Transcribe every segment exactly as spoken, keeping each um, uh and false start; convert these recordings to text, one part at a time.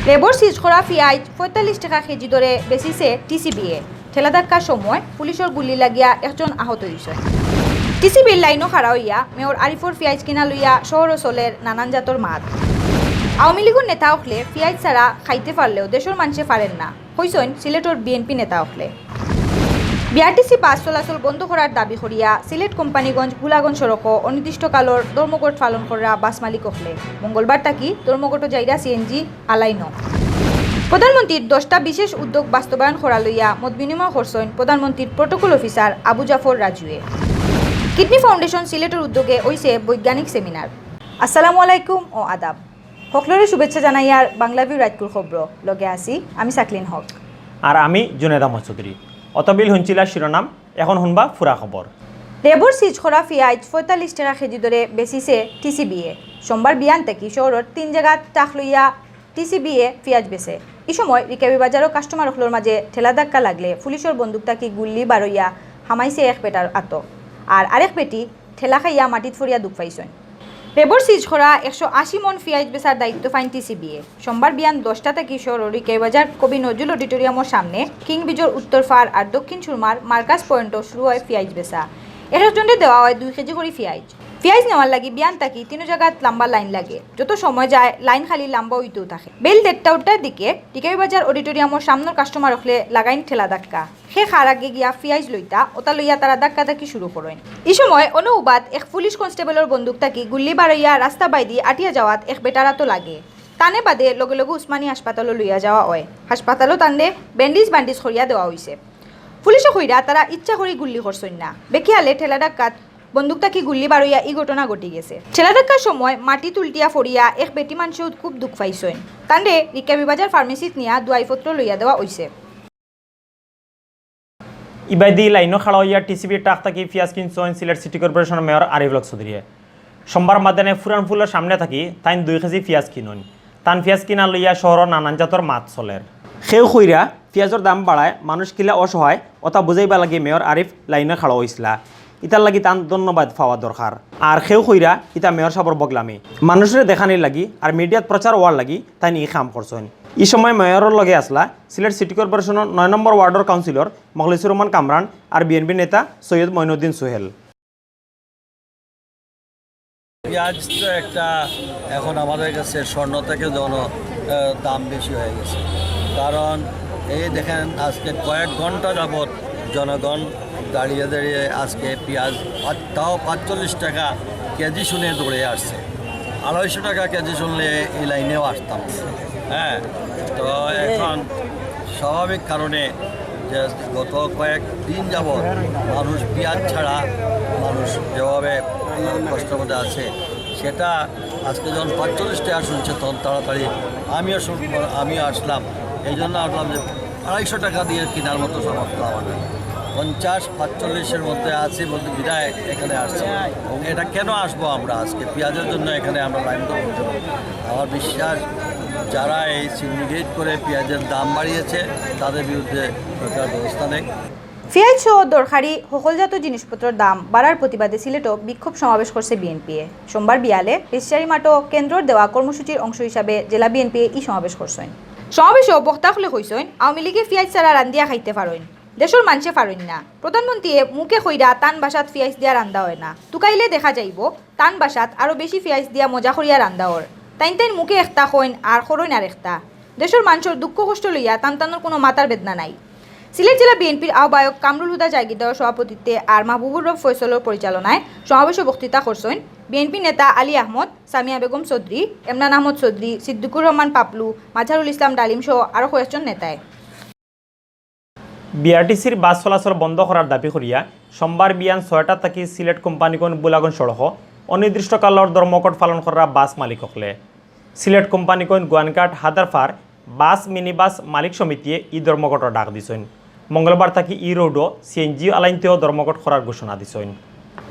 লেবর সিজ করা পিয়াইজ পঁয়তাল্লিশ টেকা কেজি দরে বেচিছে টিসিবিয়ে। ঠেলা ধাক্কার সময় পুলিশর গুলি লাগিয়া একজন আহত অইছে। টিসিবির লাইনো খাড়া অইয়া মেয়র আরিফর পিয়াইজ কিনা লইয়া শহরো চলের নানান জাতর মাত। আওয়ামী লীগর নেতা অকলে পিয়াইজ ছাড়া খাইতে পারলেও দেশর মানষে পারের না, কইছইন সিলেটর বিএনপি নেতা অকলে। বিআরটিসি বাস চলাচল বন্ধ করার দাবি করিয়া সিলেট কোম্পানীগঞ্জ গোলাগঞ্জ সড়কো অনির্দিষ্টকালর ধর্মঘট পালন কররা বাস মালিক অকলে। মঙ্গলবার থাকি ধর্মঘটো যাইরা সিএনজি আলাইনো। প্রধানমন্ত্রীর দশটা বিশেষ উদ্যোগ বাস্তবায়ন করা লইয়া মত বিনিময় করছইন প্রধানমন্ত্রীর প্রটোকল অফিসার আবু জাফর রাজুয়ে। কিডনি ফাউন্ডেশন সিলেটর উদ্যোগে অইছে বৈজ্ঞানিক সেমিনার। আসসালামু আলাইকুম ও আদাব। হকলরে শুভেচ্ছা জানাইয়ার বাংলা ভিউ রাইতকুর খবরো লগে আছি আমি সাকলিন হক। আর আমি জুনেদ আহমদ চৌধুরী। অতবিল হুনছিলা শিরোনাম, এখন হুনবা ফুরা খবর। লেবর সিজ করা পিয়াইজ পঁয়তাল্লিশ টেকা কেজি দরে বেচিছে টিসিবিয়ে। সোমবার বিয়ান থাকি শহরর তিন জাগাত ট্রাক লইয়া টিসিবিয়ে পিয়াইজ বেচে। ই সময় রিকাবি বাজারো কাস্টমার অকলর মাঝে ঠেলা ধাক্কা লাগলে পুলিশর বন্দুক থাকি গুল্লি বারইয়া হামাইছে এক বেটার আতো। আর আরেক বেটি ঠেলা খাইয়া মাটিত ফড়িয়া দুখ পাইছইন। লেবর সিজ করা একশো আশি মন পিয়াইজ বেচার দায়িত্ব পাইন টিসিবিয়ে। সোমবার বিয়ান দশটা থাকি শহরর রিকাবি বাজার কবি নজরুল অডিটোরিয়ামর সামনে কিং ব্রিজর উত্তর ফার আর দক্ষিণ সুরমার মার্কাস পয়েন্টো শুরু অয় পিয়াইজ বেচা। এক একজনরে দেওয়া অয় দুই কেজি করি পিয়াইজ। পিয়াইজ নেওয়ার লাগি বিয়ান থাকি তিনো জাগাত লাম্বা লাইন লাগে। যত সময় যায় লাইন খালি লাম্বা অইতেউ থাকে। বেইল দেড়টা উঠটার দিকে রিকাবি বাজার অডিটোরিয়ামর সামনর কাস্টমার অকলে লাগাইন ঠেলা ধাক্কা। কে কার আগে গিয়া পিয়াইজ লইতা, ওটা লইয়া তারা ধাক্কাধাক্কি শুরু করইন। ই সময় অনো উবাত এক পুলিশ কনস্টেবলর বন্দুক থাকি গুল্লি বারইয়া রাস্তা বাইদি আটিয়া যাওয়াত এক বেটার আতো লাগে। তানে বাদে লগে লগে উসমানী হাসপাতালো লইয়া যাওয়া অয়। হাসপাতালো তানরে ব্যান্ডেজ-ব্যান্ডেজ করিয়া দেওয়া অইছে। পুলিশে কইরা তারা ইচ্ছা করি গুল্লি করছইন না। বেখিয়ালে ঠেলা ধাক্কাত বন্দুক থাকি গুল্লি বারইয়া ই ঘটনা ঘটি গেছে। ঠেলা ধাক্কার সময় মাটিত উল্টিয়া ফড়িয়া এক বেটি মানষেও খুব দুখ পাইছইন। তানরে রিকাবি বাজার ফার্মেসিত নিয়া দোয়াইপত্র লইয়া দেওয়া অইছে। ইবাদি লাইনো খাড়া অইয়া টিসিবির ট্রাক থাকি পিয়াইজ কিনছইন সিলেট সিটি কর্পোরেশনর মেয়র আরিফুল হক চৌধুরীয়ে। সোমবার মাদানে ফুরান ফুলর সামনে থাকি তাইন দুই কেজি পিয়াইজ কিনইন। তান পিয়াইজ কিনা লইয়া শহরর নানান জাতর মাত চলের। কেউ কইরা পিয়াইজর দাম বাড়ায় মানুষ কিলা অসহায়, ওটা বুঝাইবার লাগি মেয়র আরিফ লাইনো খাড়া অইছলা। ইতার লাগি তান ধন্যবাদ পাওয়া দরকার। আর কেউ কইরা ইতা মেয়র সাবর বগলামি। মানুষরে দেখানির লাগি আর মিডিয়াত প্রচার অওয়ার লাগি তাইন ই কাম করছইন। ই সময় মেয়রর লগে আছলা সিলেট সিটি কর্পোরেশনর নয় নম্বর ওয়ার্ডর কাউন্সিলর মখলিছুর রহমান কামরান আর বিএনপি নেতা সৈয়দ মঈনুদ্দিন সোহেল। পিয়াইজ তো একটা এখন আমাদের কাছে স্বর্ণ থেকে জন-, আহ, দাম বেশি হয়ে গেছে। কারণ এই দেখেন, আজকে কয়েক ঘন্টা যাবত জনগণ দাঁড়িয়ে দাঁড়িয়ে আজকে পিয়াইজ পাঁচ-, তাও পাঁচচল্লিশ টাকা কেজি শুনে দৌড়ে আসছে। আড়াইশো টাকা কেজি শুনলে এই লাইনেও আসতাম। হ্যাঁ, তো এখন স্বাভাবিক কারণে যে গত কয়েক দিন যাবত মানুষ পিয়াইজ ছাড়া মানুষ যেভাবে কষ্টর মধ্যে আছে, সেটা আজকে যখন পাঁচচল্লিশ টাকা শুনছে, তখন তাড়াতাড়ি আমিও শুন-, আমিও আসলাম। এই জন্য আসলাম যে আড়াইশো টাকা দিয়ে কেনার মতো সামর্থ্য আমার নেই। পঞ্চাশ পাঁচচল্লিশের মধ্যে আছি বলতে বিদায় এখানে আসছি। এবং এটা কেন আসবো আমরা আজকে? পিয়াইজের জন্য এখানে আমরা লাইন ধরতে হবে। আমার বিশ্বাস, যারা এই সিন্ডিকেট করে পিয়াইজের দাম বাড়িয়েছে, তাদের বিরুদ্ধে সরকার ব্যবস্থা নেই। পিয়াইজ সহ দরকারি হকলজাত জিনিসপত্রর দাম বাড়ার প্রতিবাদে সিলেটও বিক্ষোভ সমাবেশ করছে বিএনপিয়ে। সোমবার বিয়ালে বেশিচারি মাঠও কেন্দ্রর দেওয়া কর্মসূচির অংশ হিসাবে জেলা বিএনপিয়ে ই সমাবেশ করছইন। সমাবেশও বক্তা অকলে কইছইন, আওয়ামী লীগে পিয়াইজ ছাড়া রান্দিয়া খাইতে পারইন, দেশর মানষে পারইন না। প্রধানমন্ত্রীয়ে মুখে কইরা তান ভাষাত পিয়াইজ দিয়া রান্দা অয় না, তুকাইলে দেখা যাইবো তান ভাষাত আরো বেশি পিয়াইজ দিয়া মজা করিয়া রান্দা অর। তাইন তাইন মুখে একটা কইন আর করইন আর একটা। দেশর মানষর দুঃখ কষ্ট লইয়া তান তানর কোনো মাথার বেদনা নাই। সিলেট জেলা বিএনপির আহ্বায়ক কামরুল হুদা জাগিরদারর সভাপতিত্বে আর মাহবুবুর রব ফয়সলর পরিচালনায় সমাবেশও বক্তৃতা করছইন বিএনপি নেতা আলী আহমদ, সামিয়া বেগম চৌধুরী, এমরান আহমদ চৌধুরী, সিদ্দিকুর রহমান পাপলু, মাজহারুল ইসলাম ডালিম সহ আরো কয়েকজন নেতায়। বিআরটিসির বাস চলাচল বন্ধ করার দাবি করিয়া সোমবার বিয়ান ছয়টা থাকি সিলেট কোম্পানীগঞ্জ বুলাগঞ্জ সড়কো অনির্দিষ্টকালর ধর্মঘট পালন কররা বাস মালিক অকলে। সিলেট কোম্পানীগঞ্জ গোয়াইনঘাট হাদারপার বাস মিনি বাস মালিক সমিতিয়ে ই ধর্মঘটর ডাক দিছইন। মঙ্গলবার থাকি ই রোডো সিএনজি আলাইনতেও ধর্মঘট করার ঘোষণা দিছইন।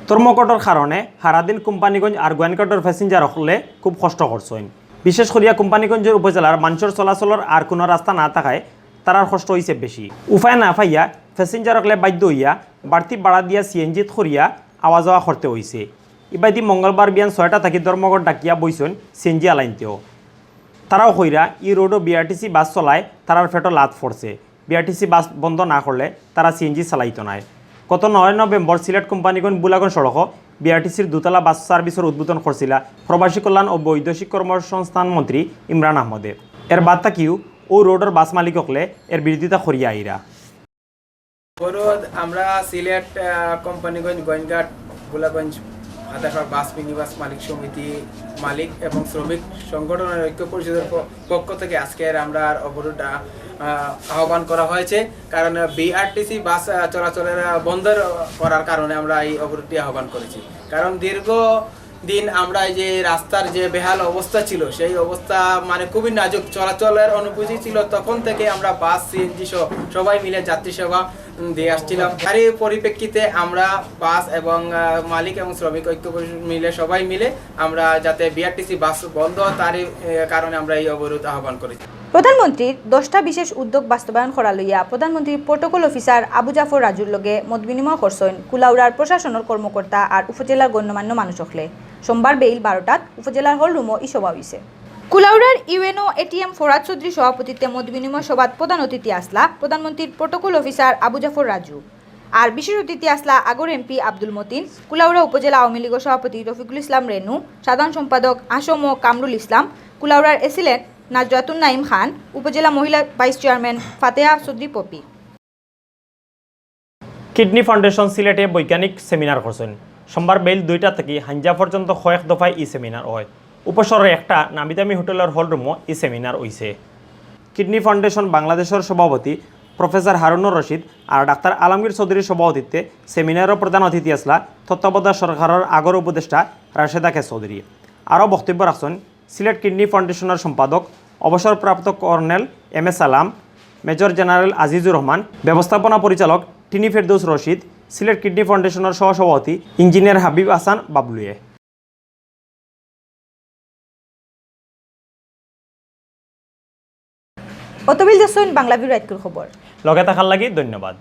ধর্মঘটর কারণে হারাদিন কোম্পানীগঞ্জ আর গোয়াইনঘাটর প্যাসেঞ্জার অকলে খুব কষ্ট করছইন। বিশেষ করিয়া কোম্পানীগঞ্জর উপজেলার মানষর চলাচলর আর কোনো রাস্তা না থাকায় তারার কষ্ট অইছে বেশি। উপায় না পাইয়া প্যাসেঞ্জার অকলে বাধ্য অইয়া বাড়তি ভাড়া দিয়া সিএনজিত করিয়া আওয়া যাওয়া করতে অইছে। ইবাদি মঙ্গলবার বিয়ান ছয়টা থাকি ধর্মঘট ডাকিয়া বইছইন সিএনজি আলাইনতেও। তারাও কইরা, ই রোডো বিআরটিসি বাস চলায় তারার পেটো লাত পড়ছে। বিআরটিসি বাস বন্ধ না করলে তারা সিএনজি চালাইতো নায়। গত নয় নভেম্বর সিলেট কোম্পানীগঞ্জ বুলাগঞ্জ সড়কো বিআরটিসির দুতলা বাস সার্ভিসর উদ্বোধন করছিলা প্রবাসী কল্যাণ ও বৈদেশিক কর্মসংস্থান মন্ত্রী ইমরান আহমদে। এর বাদ থাকিও অউ রোডর বাস মালিক অকলে এর বিরোধিতা করিয়া আইরা। অবরোধ আমরা সিলেট, আহ, কোম্পানীগঞ্জ, গোয়াইনঘাট, ভোলাগঞ্জ, আদারপাড় বাস মিনিবাস মালিক সমিতি, মালিক এবং শ্রমিক সংগঠনের ঐক্য পরিষদের প-, পক্ষ থেকে আজকের আমরা অবরোধ, আহ, আহ্বান করা হয়েছে। কারণ, আহ, বিআরটিসি বাস, আহ, চলাচলের, আহ, বন্ধ করার কারণে আমরা এই অবরোধটি আহ্বান করেছি। কারণ দীর্ঘ দিন আমরা এই যে রাস্তার যে বেহাল অবস্থা ছিল, সেই অবস্থা মানে খুবই নাজুক, চলাচলের অনুপযোগী ছিল। তখন থেকে আমরা বাস, সিএনজি সহ সবাই মিলে যাত্রী সেবা, উম, দিয়ে আসছিলাম। তারই পরিপ্রেক্ষিতে আমরা বাস এবং, আহ, মালিক এবং শ্রমিক ঐক্য পরিষদ মিলে, সবাই মিলে আমরা যাতে বিআরটিসি বাস বন্ধ হয়, তারই, আহ, কারণে আমরা এই অবরোধ আহ্বান করেছি। প্রধানমন্ত্রীর দশটা বিশেষ উদ্যোগ বাস্তবায়ন করা লইয়া প্রধানমন্ত্রীর প্রোটোকল অফিসার আবু জাফর রাজুর লগে মতবিনিময় করছইন কুলাউড়ার প্রশাসনর কর্মকর্তা আর উপজেলার গণ্যমান্য মানুষ অকলে। সোমবার বেইল বারোটাত উপজেলার হল রুমো ই সভা অইছে। কুলাউড়ার ইউএনও এটিএম ফরহাদ চৌধুরীর সভাপতিত্বে মতবিনিময় সভাত প্রধান অতিথি আছলা প্রধানমন্ত্রীর প্রোটোকল অফিসার আবু জাফর রাজু। আর বিশেষ অতিথি আছলা আগর এমপি আব্দুল মতিন, কুলাউড়া উপজেলা আওয়ামী লীগর সভাপতি রফিকুল ইসলাম রেনু, সাধারণ সম্পাদক আসম কামরুল ইসলাম, কুলাউড়ার এসিলেন্ট নাজরাতুন নাইম খান, উপজেলা মহিলা ভাইস চেয়ারম্যান ফাতেহা চৌধুরী পপি। কিডনি ফাউন্ডেশন সিলেটে বৈজ্ঞানিক সেমিনার করছইন। সোমবার বেইল দুইটা থাকি হাইঞ্জা পর্যন্ত কয়েক দফায় ই সেমিনার অয়। উপশহরর একটা নামিদামি হোটেলর হল রুমো ই সেমিনার অইছে। কিডনি ফাউন্ডেশন বাংলাদেশর সভাপতি প্রফেসর হারুনুর রশিদ আর ডাক্তার আলমগীর চৌধুরীর সভাপতিত্বে সেমিনারো প্রধান অতিথি আছলা তত্ত্বাবধায়ক সরকারর আগর উপদেষ্টা রাশেদা কে চৌধুরী। আরও বক্তব্য রাখছইন সিলেট কিডনি ফাউন্ডেশনর সম্পাদক অবসরপ্রাপ্ত কর্নেল এম এ সালাম, মেজর জেনারেল আজিজুর রহমান, ব্যবস্থাপনা পরিচালক টিনি ফেরদৌস রশিদ, সিলেট কিডনি ফাউন্ডেশনর সহসভাপতি ইঞ্জিনিয়ার হাবিব হাসান বাবলুয়ে। অতবিল দেখছইন বাংলা ভিউ রাইতকুর খবর। লগে থাকার লাগি ধন্যবাদ।